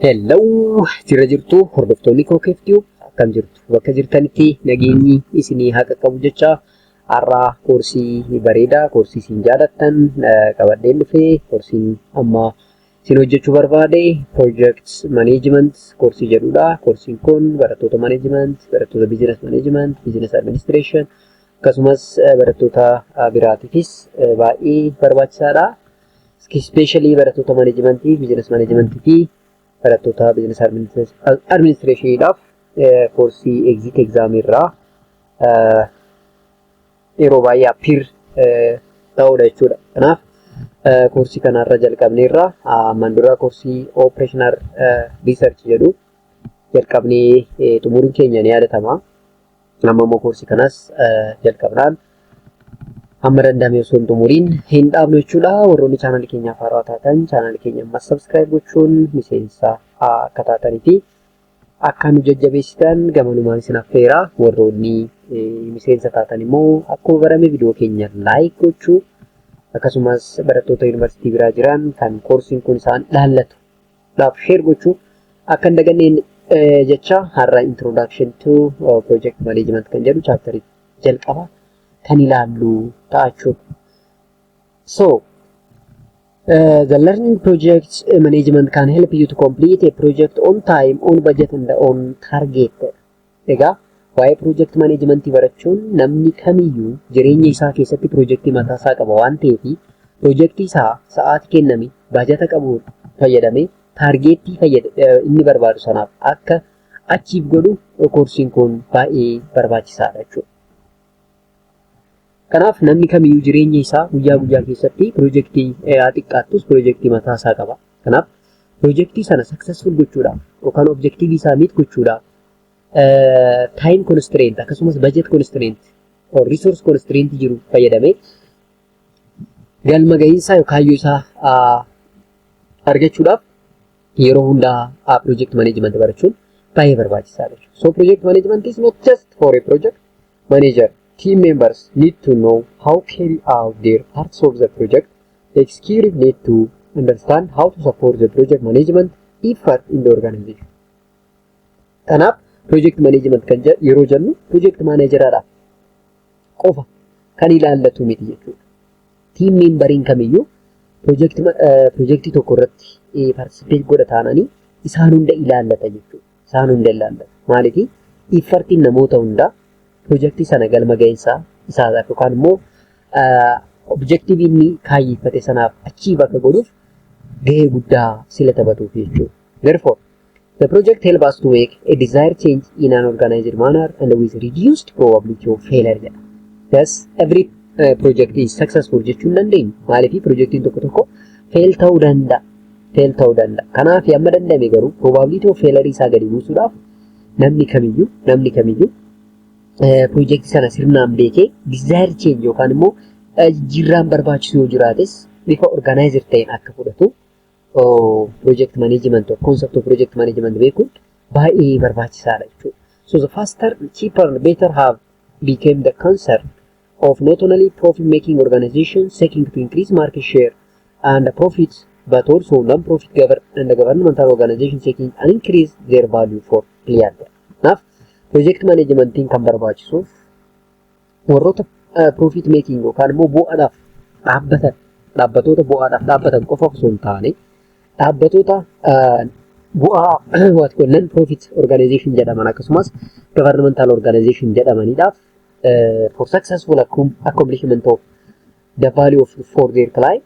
Hello, jirra jirtu hordoftoonni Kookeeftuu, akkam jirtu? Bakka jirtanitti nageenyi isinii haa qaqqabu jecha, har'aa koorsii bareedaa, koorsii isin jaalattan qabadheen dhufee. Koorsiin amma isin hojjechuu barbaade Project Management koorsii jedhudha. Koorsiin kun barattoota management, barattoota business management, business administration, akkasumas barattoota biraatiifis baay'ee barbaachisaadha. Especially barattoota managementii, business managementii fi barattoota business administrationiidhaaf koorsii exit exam irraa yeroo baay'ee appear ta'uudha jechuudha. Kanaaf koorsii kanarra jalqabneerra. Ammaan dura koorsii operational research jedhu jalqabnee xumuruun keenya ni yaadatama. Amma immoo koorsii kanas jalqabnaan hamma danda'ame osoo hin xumuriin hin dhaabnu jechuudha. Warroonni chaanalii keenyaaf haarawaa taatan chaanalii keenya ammas subscribe gochuun miseensa akka taatanii fi akka nu jajjabeessitan gamanumaan isin affeera. Warroonni miseensa taatan immoo akkuma barame viidiyoo keenya like gochuu, akkasumas barattoota yuunivarsiitii biraa jiran kan koorsiin kun isaan ilaallatu dhaaf share gochuu akka hin daganneen jecha, har'a introduction to project management kan jedhu chapterii jalqaba kan ilaallu ta'a jechuudha. So, the learning project management can help you to complete a project on time, on budget and on target. Egaa waa'ee project managementii barachuun namni kamiyyuu jireenya isaa keessatti projektii mataa isaa qaba waan ta'eef, projektii isaa sa'aatii kenname, baajata qabu fayyadamee targetii inni barbaadu sanaaf akka achieve godhu koorsiin kun baay'ee barbaachisaadha jechuudha. Kanaaf namni kamiyyuu jireenya isaa guyyaa guyyaa keessatti piroojeektii haa xiqqaattus piroojeektii mataa isaa qaba. Kanaaf piroojeektii sana successful gochuudhaaf yookaan objectiveii isaa meet gochuudhaaf time constraint akkasumas budget constraint or resource constraint jiru fayyadamee galma gahiinsaa yookaan kaayyoo isaa argachuudhaaf yeroo hundaa project management barachuun baay'ee barbaachisaadha. So project management is not just for a project manager. Team members need to know how carry out their parts of the project. The executive need to understand how to support the project management effort in the organization. Kanaaf project management kan yeroo jennu project manageraadhaaf qofa kan ilaallatu miti jechuudha. Team memberiin kamiyyuu projektii tokko irratti participate godha taananii isaan hunda ilaallata jechuudha. Isaan hunda ilaallata. Maaliif? Effortiin namoota hundaa projektii sana galma gahinsaa isaadhaaf yookaan immoo objectiveii inni kaayyeffate sanaaf achieve akka godhuuf gahee guddaa sila taphatuuf jechuudha. Therefore, the project help us to make a desired change in an organized manner and with reduced probability of failure jedha. Yes, every project is successful jechuu hin dandeenyu. Maaliif? Projektiin tokko tokko fail ta'uu danda'a. Fail ta'uu danda'a. Kanaaf amma danda'ame garuu probability of failure isaa gadi buusuudhaaf namni kamiyyuu projektii sana sirnaan beekee desired change yookaan immoo jijjiirraan barbaachisu yoo jiraates bifa organized ta'een akka fudhatu project management or concept of project management beekuun baay'ee barbaachisaadha jechuudha. So the faster, cheaper and better have became the concern of not only profit making organizations seeking to increase market share and profits, but also non-profit and governmental organizations seeking an increase their value for client. Kanaaf project managementiin kan barbaachisuuf warroota profit making yookaan immoo bu'aadhaaf dhaabbatan, dhaabbatoota bu'aadhaaf dhaabbatan qofa osoo hin taane, dhaabbatoota bu'aa what non profit organization jedhaman akkasumas governmental organization jedhamaniidhaaf for successful accomplishment of the value of for their client,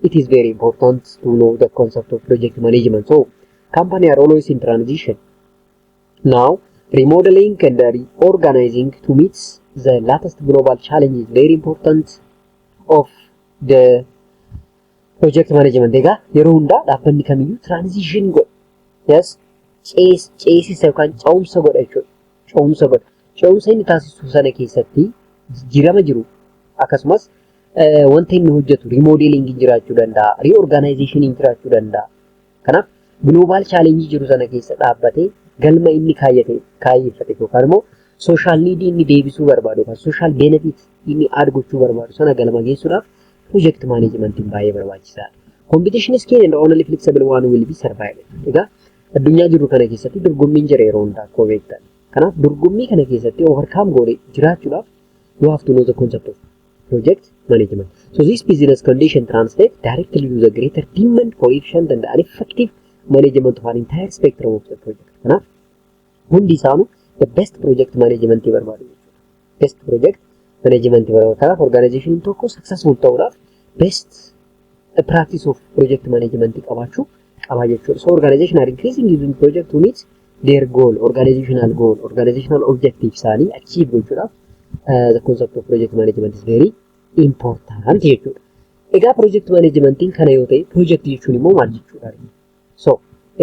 it is very important to know the concept of project management. So company are always in transition now. Remodeling and reorganizing to meet the latest global challenge is very important of the project management. Egaa yeroo hundaa dhaabbanni kamiyyuu transition godha. Yes, ceesisa yookaan ce'umsa godha jechuudha. Ce'umsa godha. Ce'umsa inni taasisu sana keessatti jijjiirama jiru akkasumas wanta inni hojjetu remodeling jiraachuu danda'a, reorganization jiraachuu danda'a. Kanaaf global challenge jiru sana keessa dhaabbatee galma inni kaayyate kaayyeffate yookaan immoo social need inni deebisuu barbaadu yookaan social benefit inni add gochuu barbaadu sana galma geessuudhaaf project managementiin baay'ee barbaachisaadha. Competition is key and only flexible one will be survive. Egaa Addunyaa jirru kana keessatti dorgommiin jira yeroo hundaa akkuma beektan. Kanaaf dorgommii kana keessatti overcome goone jiraachuudhaaf you have to know the concept of project management. So this business condition translates directly to the greater demand for efficient and effective management of an entire spectrum of the project. Kanaaf hundi isaanuu the best project management barbaadu jechuudha. Best project management barbaadu. Kanaaf organization tokko successful ta'uudhaaf best practice of project management qabaachuu qaba jechuudha. So organization are increasing using project to meet their goal, organizational goal, organizational objective isaanii achieve gochuudhaaf the concept of project management is very important jechuudha. Egaa project managementiin kana yoo ta'e, project jechuun immoo maal jechuudha? So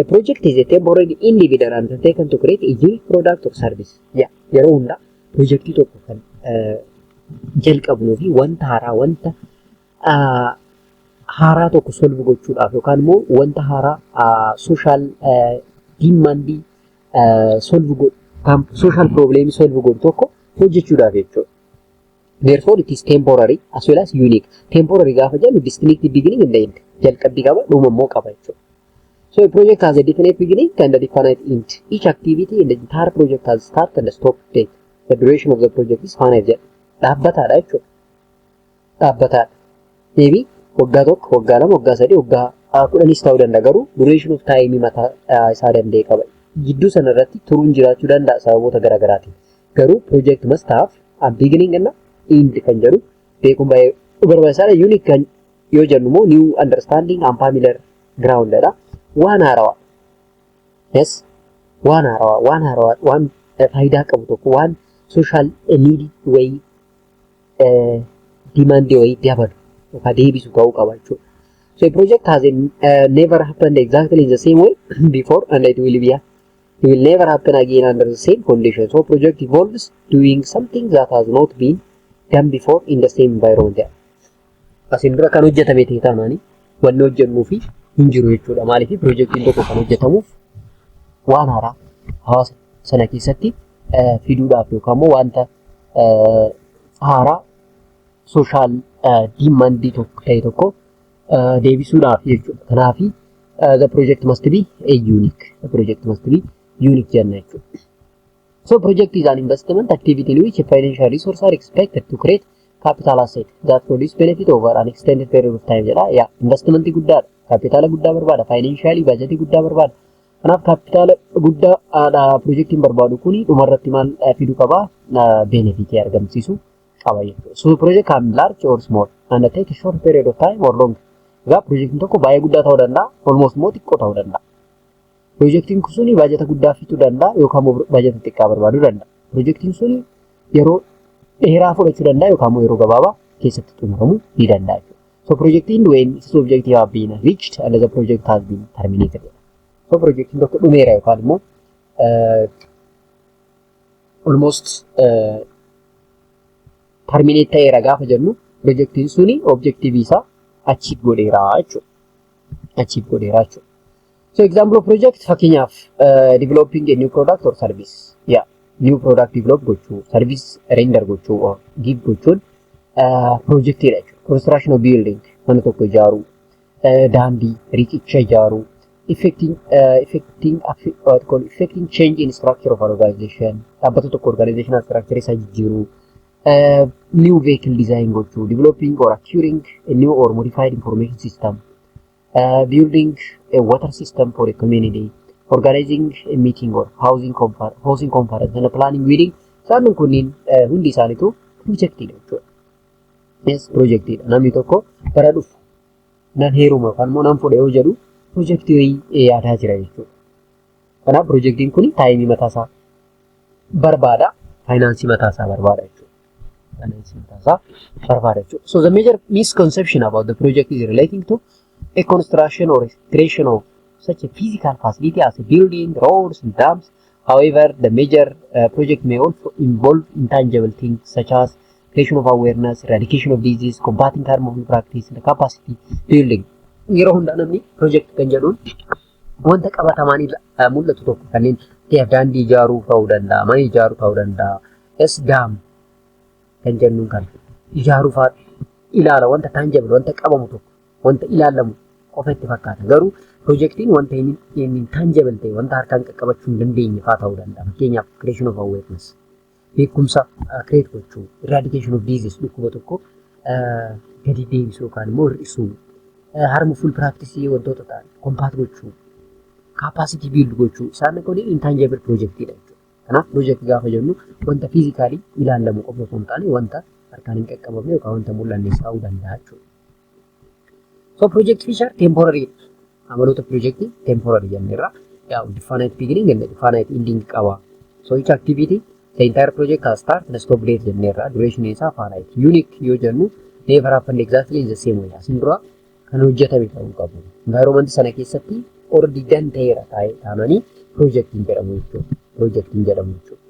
a project is a temporary endeavor undertaken to create a unique product or service. Yeah, yeroo hundaa projektii tokko kan jalqabnuu fi wanta haaraa tokko solve gochuudhaaf yookaan immoo wanta haaraa social demandii solve godhu, social problem solve godhu tokko hojjechuudhaaf jechuudha. Therefore, it is temporary as well as unique. Temporary gaafa jennu distinct beginning and end. Jalqabbii qaba, dhuma immoo qaba jechuudha. So a project has a definite beginning and a definite end. Each activity in the entire project has start and stop date. The duration of the project is finite jedha. Dhaabbataadha jechuudha. Dhaabbataadha. Maybe waggaa 1, waggaa 2, waggaa 3, waggaa 10s ta'uu danda'a, garuu duration of time mataa isaa danda'e qaba. Gidduu sana irratti turuun jiraachuu danda'a sababoota garaagaraatiin. Garuu project must have a beginning and end kan jedhu beekuun baay'ee barbaachisaadha. Unique kan yoo jennu immoo new understanding unfamiliar ground dha. Waan haarawaa. Yes, waan haarawaa, waan haarawaa, waan faayidaa qabu tokko, waan social need wayii, demand wayii dabalu yookaan deebisu ta'uu qaba jechuudha. So a project has never happened exactly in the same way before and it will never happen again under the same condition. So project involves doing something that has not been done before in the same environment. Asiin dura kan hojjetame ta'e taanaani wanni hojjennuu fi hin jiru jechuudha. Maaliif? Projektiin tokko kan hojjetamuuf waan haaraa hawaasa sana keessatti fiduudhaaf yookaan immoo wanta haaraa social demandii tokko ta'e tokko deebisuudhaaf jechuudha. Kanaaf the project must be a unique. The project must be unique jenna jechuudha. So project is an investment activity in which financial resources are expected to create capital asset that produce benefit over an extended period of time jedha. Yaa, investmentii guddaadha. Kaapitaala guddaa barbaada. Financially bajetii guddaa barbaada. Kanaaf kaapitaala guddaa projektiin barbaadu kuni dhumarratti maal fiduu qaba? Benefitii argamsiisuu qaba jechuudha. So project can be large or small and take a short period of time or long. Egaa projektiin tokko baay'ee guddaa ta'uu danda'a, almost immoo xiqqoo ta'uu danda'a. Projektiin suni baajata guddaa fixuu danda'a yookaan immoo baajata xiqqaa barbaaduu danda'a. Projektiin suni yeroo dheeraa fudhachuu danda'a yookaan immoo yeroo gabaabaa keessatti xumuramuu ni danda'a jechuudha. So projectiin when its objective have been reached and the project has been terminated. So projektiin tokko dhumeera yookaan immoo almost terminate ta'eera gaafa jennu, projektiin suni objective isaa achieve godheera jechuudha. Achieve godheera jechuudha. So example of project, fakkeenyaaf developing a new product or service. Yeah, new product develop gochuu, service render gochuu or give gochuun projektiidha jechuudha. Construction of building, mana tokko ijaaruu, daandii, riqicha ijaaruu, effecting change in structure of an organization, dhaabbata tokko organizational structure isaa jijjiiruu, new vehicle design gochuu, developing or acquiring a new or modified information system, building a water system for a community, organizing a meeting or housing conference and planning wedding. Isaan kunniin hundi isaaniitu projektiidha jechuudha. Yes, projektiidha. Namni tokko bara dhufu nan heeruma yookaan immoo nan fuudha yoo jedhu, projektii wayii yaadaa jira jechuudha. Kanaaf projektiin kun timeii mataasaa barbaada, faayinaansii mataasaa barbaada jechuudha. Faayinaansii mataasaa barbaada jechuudha. So the major misconception about the project is relating to a construction or creation of such a physical facility as a building, roads and dams. However, the major project may also involve intangible things such as creation of awareness, eradication of disease, combating harmful practice, and capacity building. Yeroo hundaa namni project kan jedhuun wanta qabatamaan mul'atu tokko kanneen fakkeenyaaf daandii ijaaruu ta'uu danda'a, mana ijaaruu ta'uu danda'a, yes, dam kan jennuun kan ijaaruu fa'aa ilaala. Wanta tangible, wanta qabamu tokko, wanta ilaalamu qofa itti fakkaata. Garuu Projektiin wanta inni intangible ta'e, wanta harkaan qaqqabachuu hin dandeenye fa'aa ta'uu danda'a. Fakkeenyaaf, creation of awareness, beekumsa create gochuu, eradication of disease, dhukkuba tokko gadi deebisuu yookaan immoo hir'isuu, harmful practice wantoota ta'an combat gochuu, capacity build gochuu, isaan kun intangible projectiidha jechuudha. Kanaaf project gaafa jennu wanta physically ilaalamu qofa osoo hin taane wanta harkaan hin qaqqabamne yookaan wanta mul'anne ta'uu danda'a jechuudha. So project feature temporary, amaloota projectii temporary jenneerra. Yaa, definite beginning and definite ending qaba. So each activity, the entire project has start and stop date jenneerra. Duration isaa finite. Unique yoo jennu never happen exactly in the same way. Asin dura kan hojjetame ta'uu qabu. Environment sana keessatti already done ta'eera taananii projectiin jedhamu jechuudha. Projectiin jedhamu jechuudha.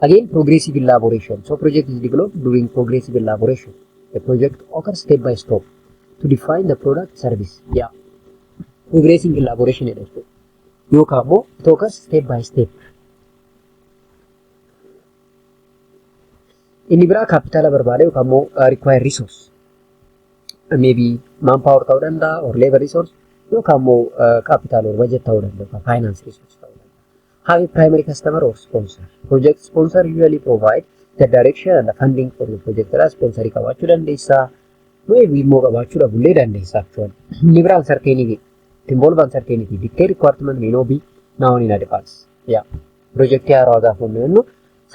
Again, progressive elaboration. So project is developed during progressive elaboration. The project occurs step by step to define the product service. Yeah. Progressive elaboration jedha jechuudha. Yookaan immoo it occurs step by step. Inni biraa kaapitaala barbaada yookaan immoo require resource. Maybe manpower ta'uu danda'a or labor resource yookaan immoo capital or budget ta'uu danda'a yookaan finance resource ta'uu danda'a. Have a primary customer or sponsor. Project sponsor usually provide the direction and the funding for the project. Dha sponsorii qabaachuu dandeessaa. Maybe immoo qabaachuu dhabullee dandeessa actually. Inni biraa uncertainty. It involve uncertainty. Detailed requirement may not be known in advance. Yeah. Projektii haarawaa gaafa jennu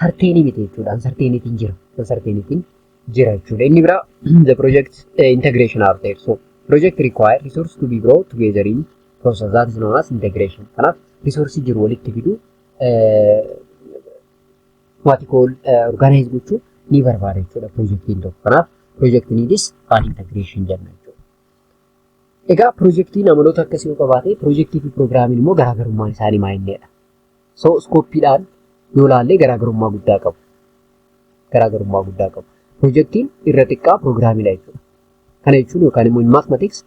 certainty miti jechuudha. Uncertainty jira. Uncertainty jira jechuudha. Inni biraa the project integration are there. So project require resource to be brought together in process that is known as integration. Kanaaf resource jiru walitti fiduu, what you call organize gochuu ni barbaada jechuudha projektiin tokko. Kanaaf project needs an integration jenna jechuudha. Egaa projektiin amaloota akkasii yoo qabaate, projektii fi piroogiraamiin immoo garaagarummaan isaanii maa innedha. So scopeiidhaan yoo ilaalle garaagarummaa guddaa qabu. Garaagarummaa guddaa qabu. Projektiin irra xiqqaa piroogiraamiidha jechuudha. Kana jechuun yookaan immoo in mathematics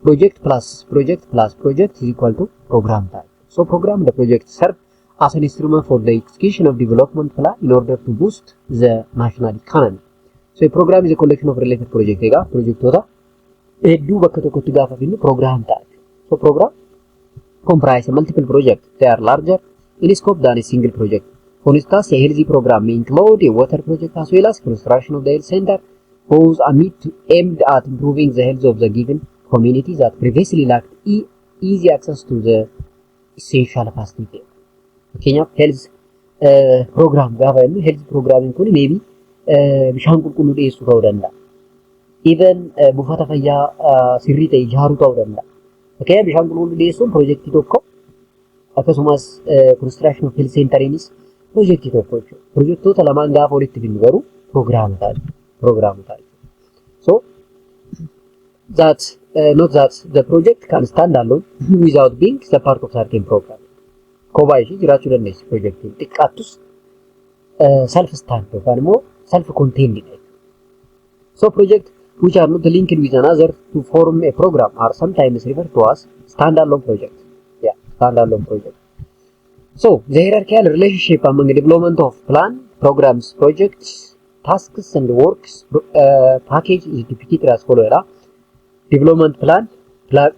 project plus project plus project is equal to program ta'a. So program, the project serve as an instrument for the execution of development plan in order to boost the national economy. So a program is a collection of related project. Egaa projektoota hedduu bakka tokkotti gaafa finnu program ta'a. So program comprise multiple projects. They are larger in scope than a single project. For instance, a healthy program may include a water project as well as construction of the health center, both aimed at improving the health of the given community that previously lacked easy access to the essential facility. Fakkeenyaaf, health program gaafa jennu, health programmiin kun maybe bishaan qulqulluu dhiyeessuu ta'uu danda'a. Even buufata fayyaa sirrii ta'e ijaaruu ta'uu danda'a. Fakkeenyaaf, bishaan qulqulluu dhiyeessuun projektii tokko, akkasumas construction of health centeriinis projektii tokko jechuudha. Projektoota lamaan gaafa walitti fidnu garuu piroogiraama ta'a. Piroogiraama ta'a. So that not that the project can stand alone without being the part of certain program. Kophaa ishee jiraachuu dandeessi projektiin xiqqaattus self stand yookaan immoo self contained dha. So project which are not linked with another to form a program are sometimes referred to as standalone project. Yeah, standalone project. So the hierarchical relationship among the development of plan, programs, projects, tasks and works package is depicted as follows. Development plan,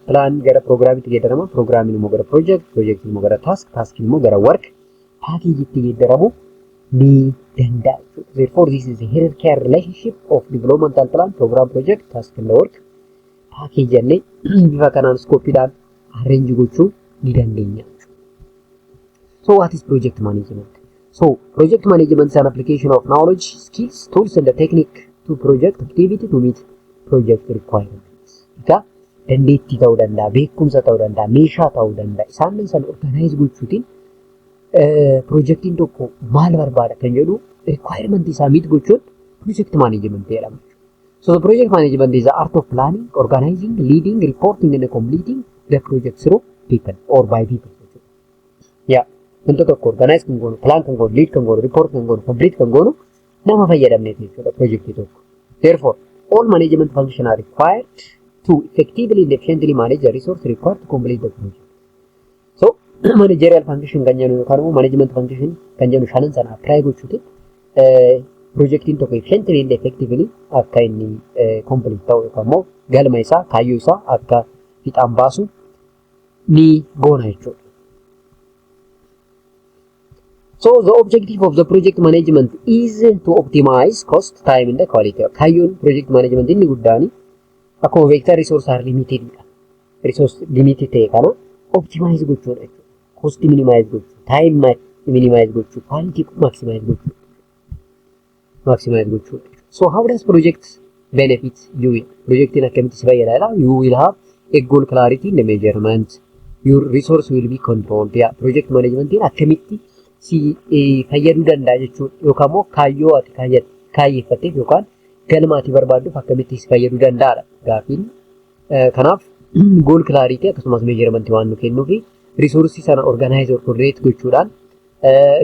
plan gara programmitti geeddarama, programmiin immoo gara project, project immoo gara task, task immoo gara work package itti geeddaramu ni danda'a jechuudha. Therefore, this is a hierarchical relationship of developmental plan, program, project, task and work package jennee bifa kanaan scopeiidhaan arrange gochuu ni dandeenya. So what is project management? So project management is an application of knowledge, skills, tools and the technique to project activity to meet project requirements. Egaa dandeettii ta'uu danda'a, beekumsa ta'uu danda'a, meeshaa ta'uu danda'a. Isaan sana organize gochuutiin projektiin tokko maal barbaada kan jedhu requirement isaa meet gochuun project management jedhama. So the project management is the art of planning, organizing, leading, reporting and completing the project through people or by people. Yeah. Wanta tokko organize kan goonu, plan kan goonu, lead kan goonu, report kan goonu, complete kan goonu nama fayyadamneeti jechuudha projektii tokko. Therefore, all management function are required to effectively and efficiently manage the resource required to complete the project. So, managerial function kan jennu yookaan immoo management function kan jennu shanan sana apply gochuutiin projektiin tokko efficiently and effectively akka inni complete ta'u yookaan immoo galma isaa, kaayyoo isaa akka fixaan baasu ni goona jechuudha. So the objective of the project management is to optimize cost, time and the quality. Kaayyoon project management inni guddaan akkuma beektan resource are limited dha. Resource limited ta'e kana optimize gochuudha jechuudha. Cost minimize gochuu, time minimize gochuu, quality maximize gochuu. Maximize gochuudha. So how does project benefit you? Projectiin akkamitti si fayyada? You will have a goal clarity in the measurement. Your resource will be controlled. Yeah, project managementiin akkamitti si fayyaduu danda'a jechuudha. Yookaan immoo kaayyoo ati kaayyeeffatteef yookaan galma ati barbaadduuf akkamitti si fayyaduu danda'adha gaafiin. Kanaaf goal clarity akkasumas measurement waan nu kennuufi resource sana organize or coordinate gochuudhaan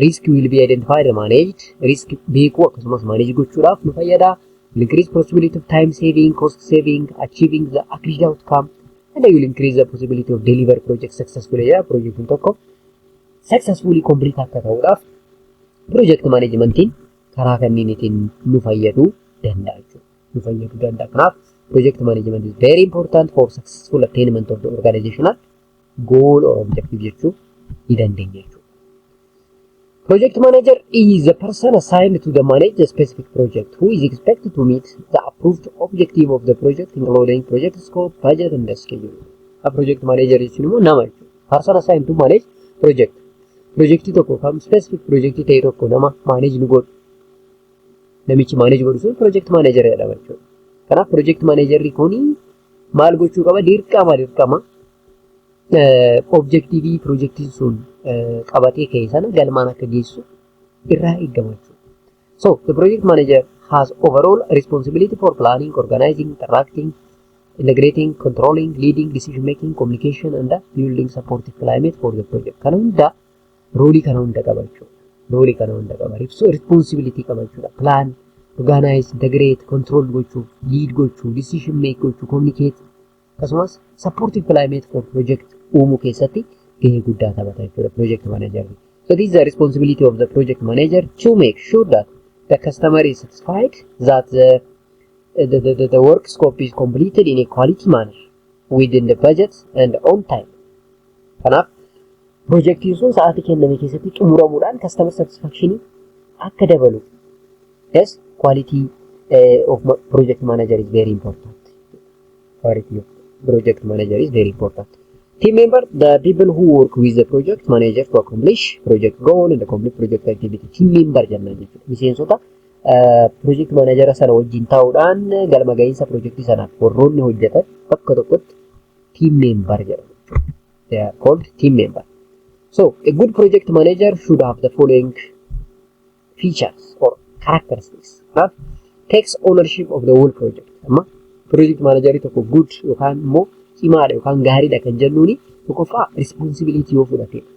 risk will be identified and managed. Risk beekuu akkasumas manage gochuudhaaf nu fayyada. Will increase possibility of time saving, cost saving, achieving the agreed outcome, and will increase the possibility of deliver project successfully. Jedha. Projectiin tokko successfully complete akka ta'uudhaaf project managementiin karaa kanneenitiin nu fayyaduu danda'a jechuudha. Nu fayyaduu danda'a. Kanaaf project management is very important for successful attainment of the organizational goal or objective jechuu ni dandeenya jechuudha. Project manager is the person assigned to the manage a specific project who is expected to meet the approved objective of the project, including project scope, budget and the schedule. A project manager jechuun immoo nama jechuudha. Person assigned to manage project. Projektii tokko kan specific projektii ta'e tokko nama manage nu godhu. Namichi manage godhu sun project manager jedhama jechuudha. Kanaaf project managerri kuni maal gochuu qaba? Dirqama objectivii projektiin sun qabatee ka'e sana galmaan akka geessu irraa eegama jechuudha. So the project manager has overall responsibility for planning, organizing, interacting, integrating, controlling, leading, decision making, communication and building supportive climate for the project. Kana hunda roleii kana hunda qaba jechuudha. Roleii kana hunda qaba. Responsibility qaba jechuudha. Plan, organize, integrate, control gochuu, lead gochuu, decision make gochuu, communicate akkasumas supportive climate for project uumuu keessatti gahee guddaa taphata jechuudha project manager. So this is the responsibility of the project manager to make sure that the customer is satisfied, that the work scope is completed in a quality manner within the budget and on time. Kanaaf projektiin sun sa'aatii kenname keessatti xumuramuudhaan customer satisfaction akka dabalu. Yes, quality of project manager is very important. Quality of project manager is very important. Team member, the people who work with the project manager to accomplish project goal and complete project activity. Team member jennaan jechuudha. Miseensota project manager sana wajjin ta'uudhaan galma gahiinsa projektii sanaaf warroonni hojjetan bakka tokkotti team member jedhamu jechuudha. They are called team member. So, a good project manager should have the following features or characteristics. Kanaaf takes ownership of the whole project. Amma project managerii tokko good yookaan immoo cimaadha yookaan gaariidha kan jennuuni tokkoffaa responsibility yoo fudhatedha.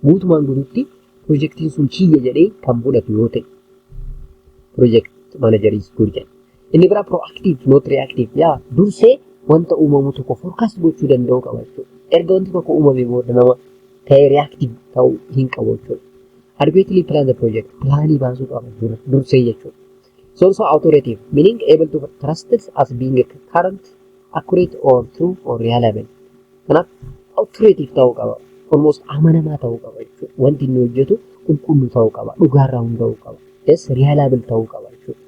Guutumaan guututti projektiin sun kiyya jedhee kan fudhatu yoo ta'e project manager is good jedha. Inni biraa proactive, not reactive. Yaa, dursee wanta uumamu tokko forecast gochuu danda'uu qaba jechuudha. Erga wanti tokko uumame booda nama ta'ee reactive ta'uu hin qabu jechuudha. Adequately plan the project. Planii baasuu qaba dursee jechuudha. So also authoritative, meaning able to trusted as being a current, accurate or true or reliable. Kanaaf authoritative ta'uu qaba. Almost amanamaa ta'uu qaba jechuudha. Wanti inni hojjetu qulqulluu ta'uu qaba. Dhugaarraa hundaa'uu qaba. Yes, reliable ta'uu qaba jechuudha.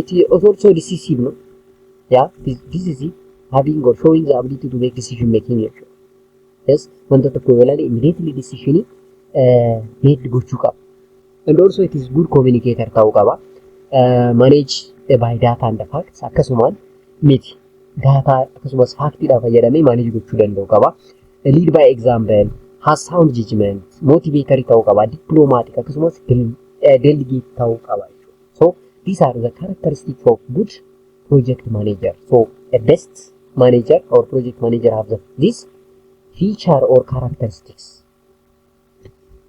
It is also decisive, no? Yeah, decisive, having or showing the ability to make decision making jechuudha. Yes, wanta tokko yoo ilaale immediately decision made gochuu qaba. And also it is good communicator ta'uu qaba. Manage by data and facts akkasumaan miti. Data akkasumas factiidhaan fayyadamee manage gochuu danda'u qaba. Lead by example, has sound judgment, motivator ta'uu qaba, diplomatic akkasumas delegate ta'uu qaba jechuudha. So these are the characteristics of good project manager. So a best manager or project manager have this feature or characteristics.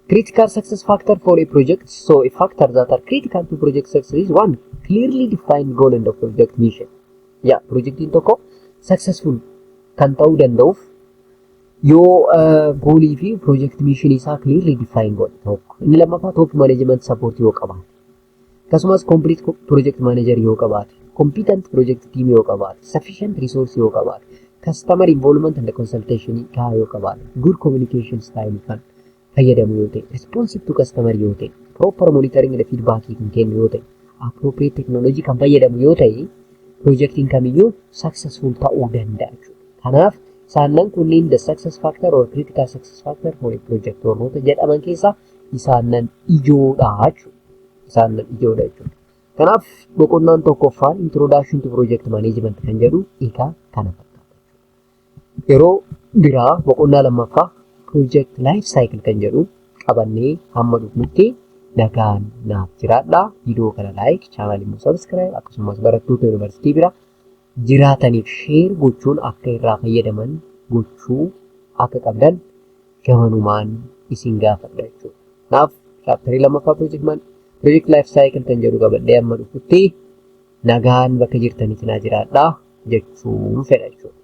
Critical success factor for a project. So a factor that are critical to project success is one, clearly defined goal and the project mission. Yeah, projectiin tokko successful kan ta'uu danda'uuf yoo goalii fi project mission isaa clearly define godhe tokko. Inni lammaffaa top management support yoo qabaate. Akkasumas complete project manager yoo qabaate, competent project team yoo qabaate, sufficient resource yoo qabaate, Customer involvement and consultation gahaa yoo qabaate, good communication style kan fayyadamu yoo ta'e, responsive to customer yoo ta'e, proper monitoring and feedback kan kennu yoo ta'e, appropriate technology kan fayyadamu yoo ta'e, piroojeektiin kamiyyuu successful ta'uu danda'a jechuudha. Kanaaf isaannan kunniin the success factor or critical success factor for a project warroota jedhaman keessaa isaannan ijoodha jechuudha. Isaannan ijoodha jechuudha. Kanaaf boqonnaan tokkoffaan introduction to project management kan jedhu egaa kana fakkaata. Yeroo biraa boqonnaa lammaffaa project life cycle kan jedhu qabannee hamma dhufnutti nagaan naaf jiraadhaa. Viidiyoo kana like, chaanaalii immoo subscribe, akkasumas barattoota yuunivarsiitii bira jiraataniif share gochuun akka irraa fayyadaman gochuu akka qabdan gamanumaan isin gaafadha jechuudha. Kanaaf chapterii lammaffaa project life cycle kan jedhu qabadhee amma dhufutti nagaan bakka jirtanitti naa jiraadhaa jechuun fedha jechuudha.